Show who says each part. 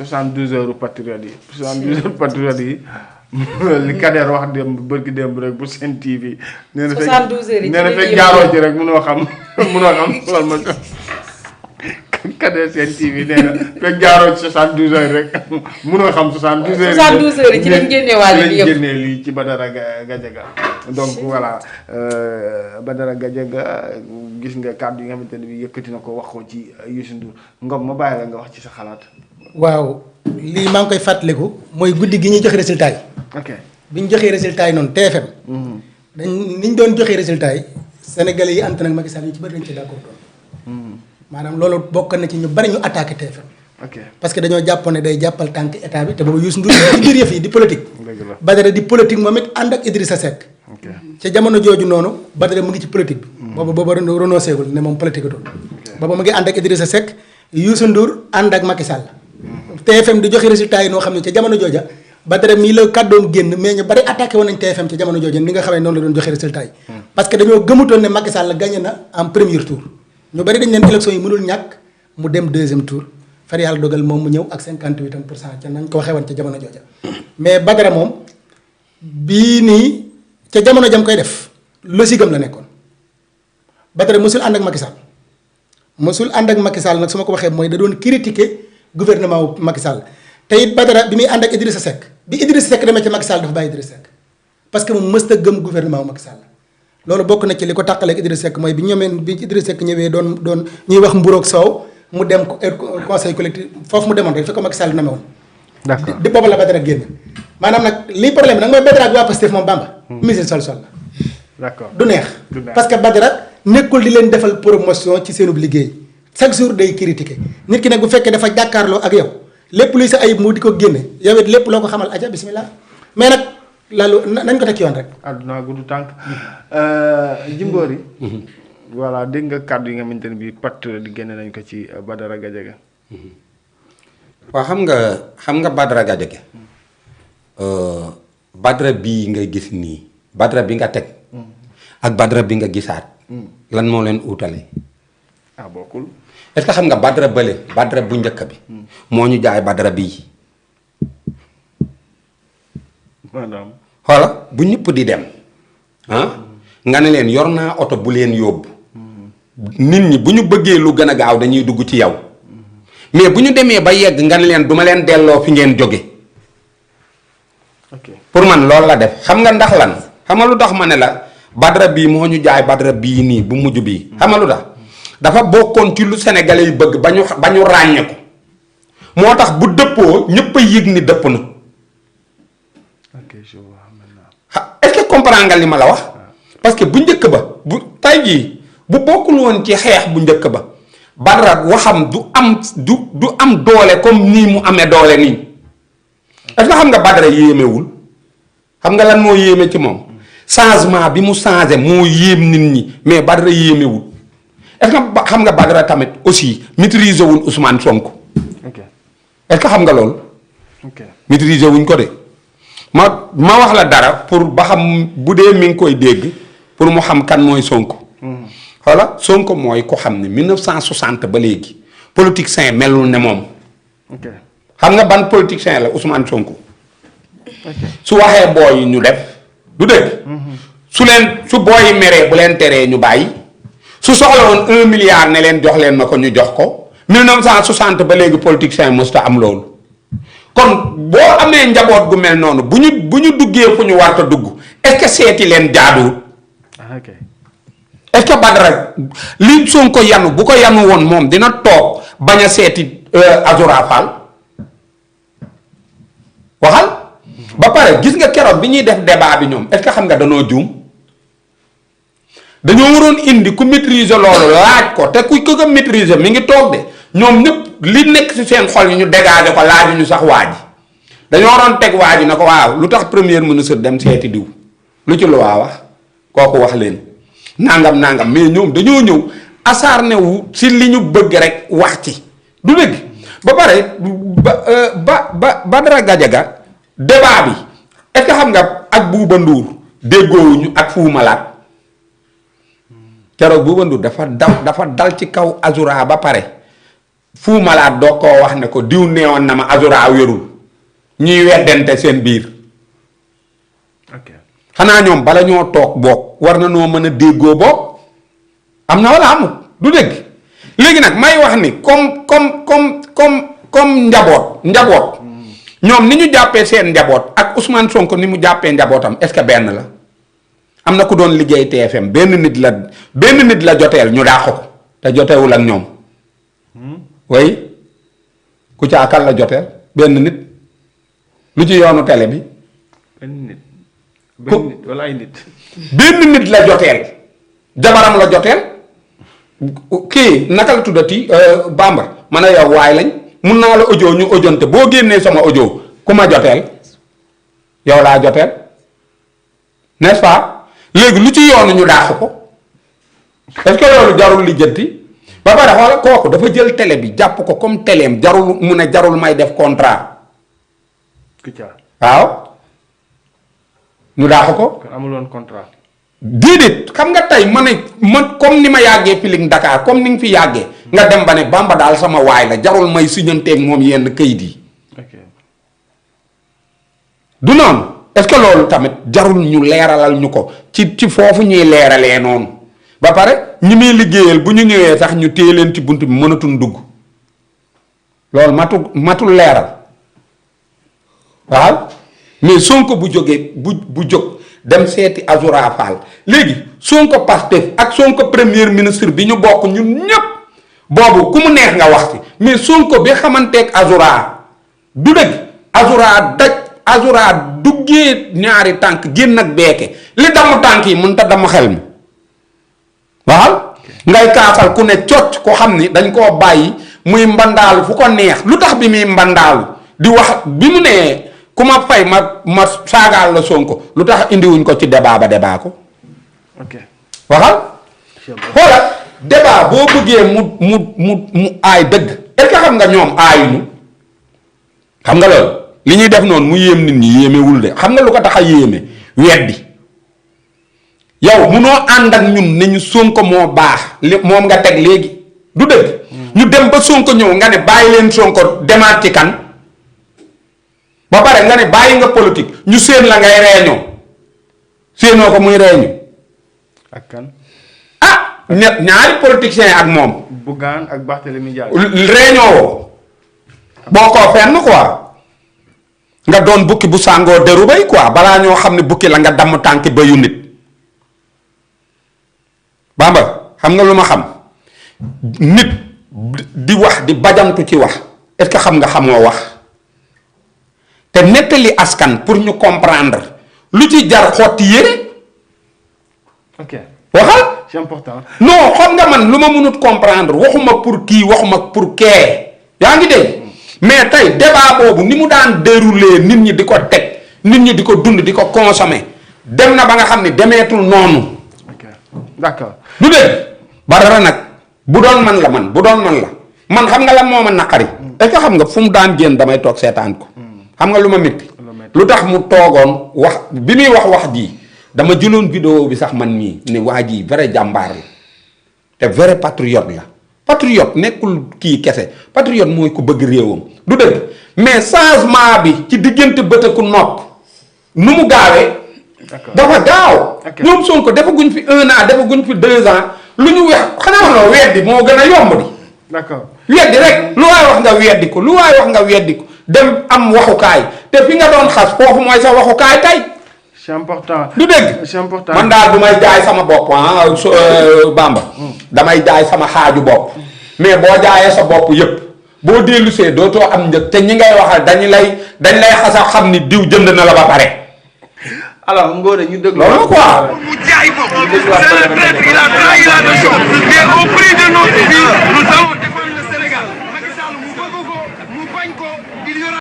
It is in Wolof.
Speaker 1: 72 heures patriote yi 72 heures patriote yi li Kader wax démb bërki démb rek bu Sen TV.
Speaker 2: 72 heures yi
Speaker 1: nee na fekk jaaroo ci rek mënoo xam loolu ma Kader Sen TV nee na fekk jaaroo ci 72 heures rek mënoo xam 72 heures.
Speaker 2: 72 heures yi ci lañ génneewaale lii yëpp
Speaker 1: génnee lii ci Badara Gadiaga donc voilà Badara Gadiaga gis nga kàddu yi nga xamante ne bi yëkkati na ko wax ko ci Youssou Ndour Ngom ma bàyyi la nga wax ci sa xalaat.
Speaker 3: waaw lii maa ngi koy fàttaliku mooy guddi gi ñuy joxe résultat yi.
Speaker 1: ok
Speaker 3: bi ñu joxee résultat yi noonu TFM. ni ñu doon joxee résultat yi Sénégalais yi ànd nag Macky Sall yi ci bëri nañ ci d'accord doon. maanaam loolu bokk na ci ñu bari ñu attaqué TFM.
Speaker 1: ok
Speaker 3: parce que dañoo jàppoon ne day jàppal tànk état bi te boobu Youssou Ndour ci biir yëf yi di politique.
Speaker 1: dëgg la
Speaker 3: Badara di politique moom it ànd ak Idrissa Seck.
Speaker 1: ok
Speaker 3: ca jamono jooju noonu Badara mu ngi ci politique bi. booba renoncé gul ne moom politique atul. booba mu ngi ànd ak Idrissa Seck Youssou Ndour ànd ak Macky Sall. TFM di joxe résultat yi noo xam ne ca jamono jooja Badara mii la kàddoom génn mais ñu bari attaqué woon nañ TFM ca jamono jooja ni nga xam ne noonu la doon joxe résultat yi. parce que dañoo gëmutoon ne Macky Sall gagné na en premier tour. ñu bari dañ leen élection yi mënul ñàkk mu dem deuxième tour far yàlla dogal moom mu ñëw ak 58% ca nañ ko waxee woon ca jamono jooja. mais Badara moom bii nii ca jamono jam koy def logique am la nekkoon Badara mosul ànd ak Macky Sall mosul ànd ak Macky Sall nag su ma ko waxee mooy da doon critiquer gouvernement wu Macky Sall te it Badara bi muy ànd ak Idrissa Seck bi Idrissa Seck demee ci Macky Sall dafa bàyyi Idrissa Seck parce que moom mësta gëm gouvernement wu Macky Sall loolu bokk na ci li ko tàqaleeg Idrissa Seck mooy bi Idrissa Seck ñëwee doon ñuy wax mburoog soow mu dem conseil collectif foofu mu demoon rek fi ko Macky Sall namee woon.
Speaker 1: d'accord
Speaker 3: di boobu la Badara génn maanaam nag lii problème bi nag mooy Badara ak waa Pastef moom Bamba. mise sol la.
Speaker 1: d'accord
Speaker 3: du neex. parce que Badara nekkul di leen defal promotion ci seenub liggéey chaque jour day critiquer nit ki nag bu fekkee dafa jàkkaarloo ak yow lépp luy sa ayib mu di ko génne yow it lépp loo ko xamal aja bismillah mais nag loolu nañ ko teg ci yoon rek.
Speaker 1: àdduna gudd tànk Jimbori. voilà dégg nga kàddu yi nga xamante ne bii pat di génne nañ ko ci Badara Gadiaga.
Speaker 4: waaw xam nga Badara Gadiaga Badara bii nga gis nii Badara bi nga teg ak Badara bi nga gisaat lan moo leen uutale
Speaker 1: bokkul
Speaker 4: est-ce que xam nga Badara bële Badara bu njëkk bi moo ñu jaay Badara bii
Speaker 1: maanaam
Speaker 4: xoola bu ñëpp di dem nga ne leen yor naa oto bu leen yóbbu nit ñi bu ñu bëggee lu gën a gaaw dañuy dugg ci yow mais bu ñu demee ba yegg nga ne leen duma leen delloo fi ngeen jóge pour man loolu la def xam nga ndax lan xam nga lu tax ma ne la Badara bii moo ñu jaay Badara bii nii bu mujj bii xam nga lu tax dafa bokkoon ci lu Sénégalais yi bëgg ba ñu ràññee ko moo tax bu dëppoo ñëpp a yëg ni dëpp na est-ce que comprendre nga li ma la wax parce que bu njëkk ba bu tay jii bu bokkul woon ci xeex bu njëkk ba Badara waxam du am doole comme nii mu amee doole nii est-ce que xam nga Badara yéemewul xam nga lan moo yéeme ci moom changement bi mu changé moo yéem nit ñi mais Badara yéemewul est-ce que xam nga Badara tamit aussi maîtriser wul Ousmane Sonko est-ce que xam nga loolu maîtriser wuñ ko de ma wax la dara pour ba xam bu dee mi ngi koy dégg pour mu xam kan mooy Sonko xoola Sonko mooy ko xam ne 1960 ba léegi politicien melul ne moom xam nga ban politicien la Ousmane Sonko su waxee booy yi ñu def du dëgg su booy yi meree bu leen teree ñu bàyyi su soxla woon 1 milliard ne leen jox leen ma ko ñu jox ko 1960 ba léegi politicien mësta am loolu kon boo amee njaboot gu mel noonu bu ñu duggee fu ñu warta dugg est-ce que seeti leen jaaduwul est-ce que Badara li Sonko yanu bu ko yanu woon moom dina toog bañ a seeti Azoura Fall waxal ba pare gis nga keroog bi ñuy def débat bi ñoom est-ce que xam nga danoo juum dañoo waroon indi ku maîtriser loolu laaj ko te ku ko maîtriser mi ngi toog de ñoom ñëpp li nekk ci seen xol yi ñu dégager ko laaju ñu sax waa ji dañoo waroon teg waa ji na ko waaw lu tax premier ministre dem seeti diw lu ci lu waa wax kooku wax leen nangam mais ñoom dañoo ñëw acharné wu ci li ñu bëgg rek wax ci du dëgg ba pare Badara Gadiaga débat bi est-ce que xam nga ak Bouba Ndour déggoowuñu ak Fou Malade keroog Bouba Ndour dafa dal ci kaw Azoura ba pare Fou Malade doo koo wax ne ko diw neewoon na ma Azura wérul ñuy weddente seen biir. xanaa ñoom bala ñoo toog boog war na noo mën a déggoo boog am na wala amut du dégg léegi nag may wax ni comme njaboot ñoom ni ñu jàppee seen njaboot ak Ousmane Sonko ni mu jàppee njabootam est-ce que benn la. am na ku doon liggéey TFM benn nit la joteel ñu dàq ko te jotewul ak ñoom way ku ca akal la joteel benn nit lu ci yoonu télé bi.
Speaker 1: benn nit wala ay nit.
Speaker 4: benn nit la joteel jabaram la joteel kii naka la tuddati Bamba man a yow waay lañ mun naa la audio ñu audiante boo génnee sama audio ku ma joteel yow laa joteel n'est-ce pas léegi lu ci yoonu ñu daax ko est-ce que loolu jarul lijjanti ba pare xoola kooku dafa jël télé bi jàpp ko comme téléem jarul mu ne jarul may def contrat waaw ñu daax ko.
Speaker 1: kon amul woon contrat.
Speaker 4: déedéet xam nga tey man comme ni ma yàggee Feeling Dakar comme ni nga fi yàggee. nga dem ba ne Bamba daal sama waay la jarul may siñanteeg moom yenn kayit yi. du noonu est-ce que loolu tamit jarul ñu leeralal ñu ko ci foofu ñuy leeralee noonu ba pare ñi muy liggéeyal bu ñu ñëwee sax ñu téye leen ci bunt bi mënatuñ dugg loolu matul leeral waaw. mais Sonko bu jógee bu jóg dem seeti Azoura Fall léegi Sonko Pastef ak Sonko premier ministre bi ñu bokk ñun ñépp boobu ku mu neex nga wax ci mais Sonko bi xamanteeg Azoura du dëgg Azoura duggee ñaari tànk génn ak beeke li damm tànk yi mën ta damm xel mi waaw ngay kaafal ku ne cocc ko xam ni dañ koo bàyyi muy mbandaalu fu ko neex lu tax bi muy mbandaalu di wax bi mu nee ku ma fay ma saagaal la Sonko lu tax indiwuñ ko ci débat ko.
Speaker 1: ok
Speaker 4: waxal. xoolal débat boo bëggee mu aay dëgg est-ce que xam nga ñoom aayuñu xam nga loolu li ñuy def noonu mu yéem nit ñi yéemewul de xam nga lu ko tax a yéeme weddi yow munoo ànd ak ñun ne ñu Sonko moo baax moom nga teg léegi du dëgg. ñu dem ba Sonko ñëw nga ne bàyyi leen Sonko demaat ci kan. ba pare nga ne bàyyi nga politique ñu séen la ngay reeñoo séenoo ko muy reeñu
Speaker 1: ak kan
Speaker 4: ñaari politiciens ak moom
Speaker 1: Bougane ak Barthélémy Dias
Speaker 4: reeñoo woo boo ko fenn quoi nga doon bukki bu sàngoo deru bay quoi balaa ñoo xam ne bukki la nga damm tànki bayu nit Bamba xam nga lu ma xam nit di wax di bajantu ci wax est-ce que xam nga xamoo wax te nettali askan pour ñu comprendre lu ci jar xotti yére.
Speaker 1: ok
Speaker 4: waxal.
Speaker 1: c'est important.
Speaker 4: non xam nga man lu ma mënut comprendre waxuma pour kii waxuma pour kee yaa ngi dégg mais tey débat boobu ni mu daan dérouler nit ñi di ko teg nit ñi di ko dund di ko consommer dem na ba nga xam ne demeetul noonu.
Speaker 1: ok d'accord.
Speaker 4: du dégg ba dara nag bu doon man la man xam nga lan moo ma naqari. est-ce que xam nga fu mu daan génn damay toog seetaan ko. xam nga lu ma métti lu tax mu toogoon wax bi muy wax ji dama jëloon vidéo bi sax man mii ne waa ji vrai jàmbaar la te vrai patriote la patriote nekkul kii kese patriote mooy ku bëgg réewam du dëgg mais changement bi ci diggante bët ak nopp nu mu gaawee dafa gaaw ñoom Sonko defaguñ fi 1 an defaguñ fi 2 ans lu ñu weex xanaa wax na weddi moo gën a yomb di
Speaker 1: d'accord
Speaker 4: weddi rek lu waay wax nga weddi ko dem am waxukaay te fi nga doon xas foofu mooy sa waxukaay tey.
Speaker 1: c'est important.
Speaker 4: du dégg
Speaker 1: c'est important
Speaker 4: man daal du may jaay sama bopp Bamba. damay jaay sama xaaju bopp. mais boo jaayee sa bopp yëpp boo dellusee dootoo am njëg te ñi ngay waxal dañ lay xasa xam ni diw jënd na la ba pare.
Speaker 1: alors Ngor ñu déglu.
Speaker 4: loolu quoi.
Speaker 5: mu jaay bopp c'est le traître il a trahi la nation mais au prix de notre vie nous allons